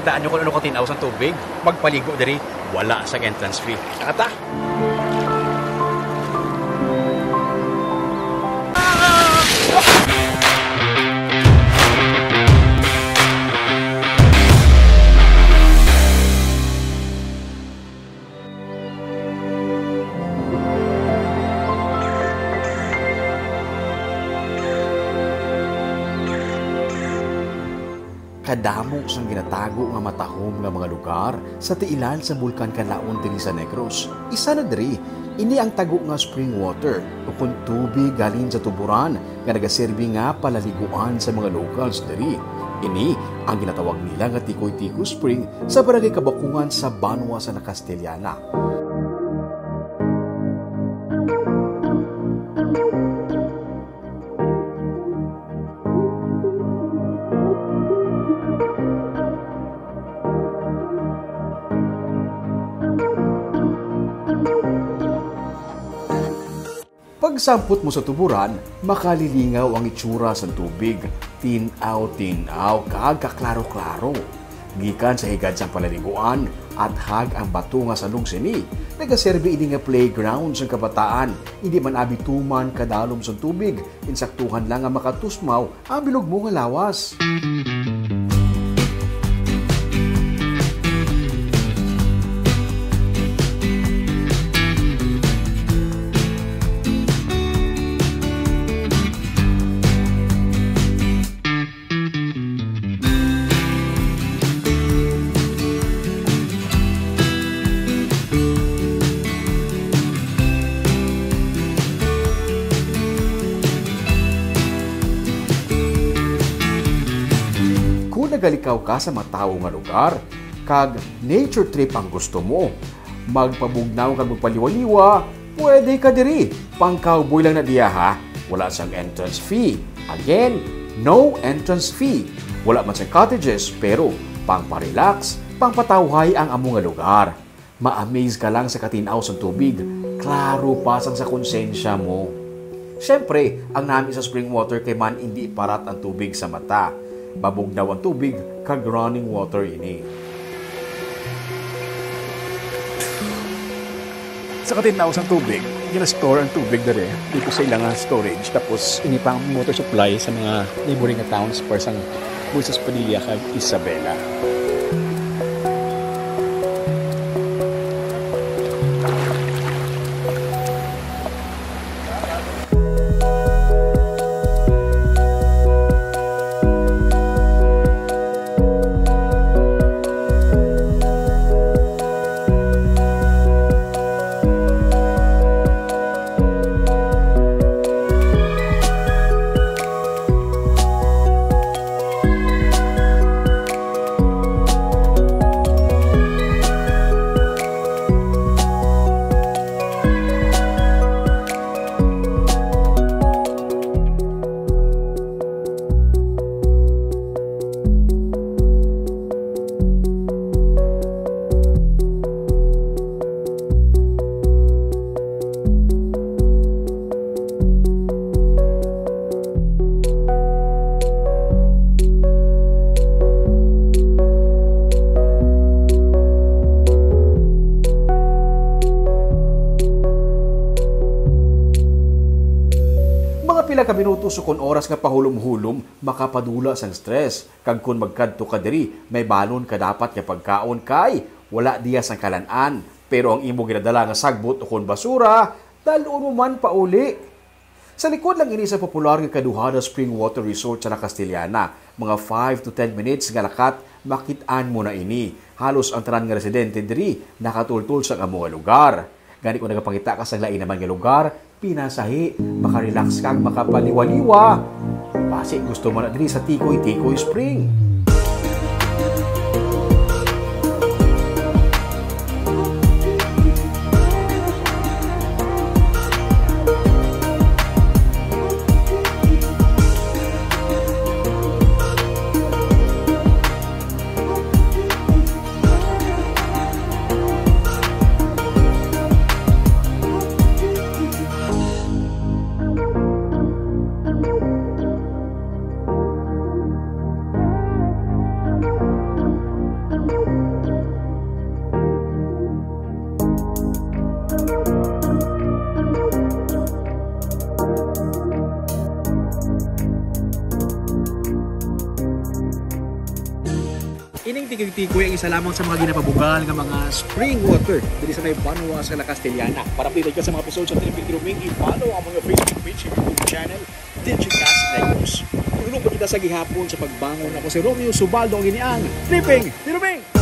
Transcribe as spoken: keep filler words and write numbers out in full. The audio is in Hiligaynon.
Kitaan nyo kung ano katin-aw sang tubig. Magpaligo diri, wala sang entrance fee. Nakata? Kadamo sang ginatago nga matahom nga mga lugar sa tiilan sa Bulkan Kanlaon diri sa Negros. Isa na diri, ini ang tago nga spring water, ukon tubig halin sa tuboran nga nagaserbi nga palaliguan sa mga locals diri. Ini ang ginatawag nila nga Tikoy-Tikoy Spring sa Barangay Kabakungan sa banwa sa Nakastilyan. Pagsampot mo sa tuboran, makalilingaw ang itsura sang tubig. Tin-aw, tin-aw, kag kaklaro-klaro. Gikan sa higad sang palaliguan, athag ang bato nga salog sini. Nagaserbi ini nga playground sang kabataan. Indi man abi tuman kadalom sang tubig, insaktuhan lang nga makatusmaw ang bilog mo nga lawas. Kung nagalikaw ka sa matawo nga lugar, kag nature trip ang gusto mo, magpabugnaw kag magpaliwaliwa, pwede ka diri. Pang-cowboy lang na diya, ha? Wala sang entrance fee. Again, no entrance fee. Wala man sang cottages, pero pang-pa-relax, pang-patawhay ang amo nga lugar. Ma-amaze ka lang sa katin-aw sang tubig, klaro pa sang sa konsensya mo. Siyempre, ang nami sa spring water kay man indi parat ang tubig sa mata. Mabugnaw ang tubig kag running water ini. Sa katin-aw sang tubig, gina-store ang tubig dere dito sa ilang storage. Tapos, ini pa ang water supply sa mga neighboring nga towns, para sang Moises Padilla kag Isabela. Mga pila ka minutos ukon oras nga pahulom-hulom makapadula sang stress, kag kon magkadto ka diri, may balon ka dapat nga pagkaon kay wala diya sang kalan-an. Pero ang imo ginadala nga sagbot ukon basura, dal-on mo man pauli. Sa likod lang ini sa popular nga Kaduhada Spring Water Resort sa La Castellana, mga five to ten minutes nga lakat, makit-an mo na ini. Halos ang tanan nga residente diri nakatultol sa amo nga lugar. Gani, kung nagapangita ka sa lain naman nga lugar, pinasahi, makarelax kag makapaliwaliwa. Basi gusto mo na diri sa Tikoy-Tikoy Spring. Ining tikoy-tikoy ang isa lamang sa mga ginapabugal nga mga spring water diri sa may banwa sa La Castellana. Para updated ka sa mga episode sa Triping Tiruming, i-follow ang mga Facebook page ug YouTube channel, Digicast Negros. Tulong pa kita sa gihapon sa pagbangon. Ako si Romeo Subaldo, ang ini ang Triping Tiruming.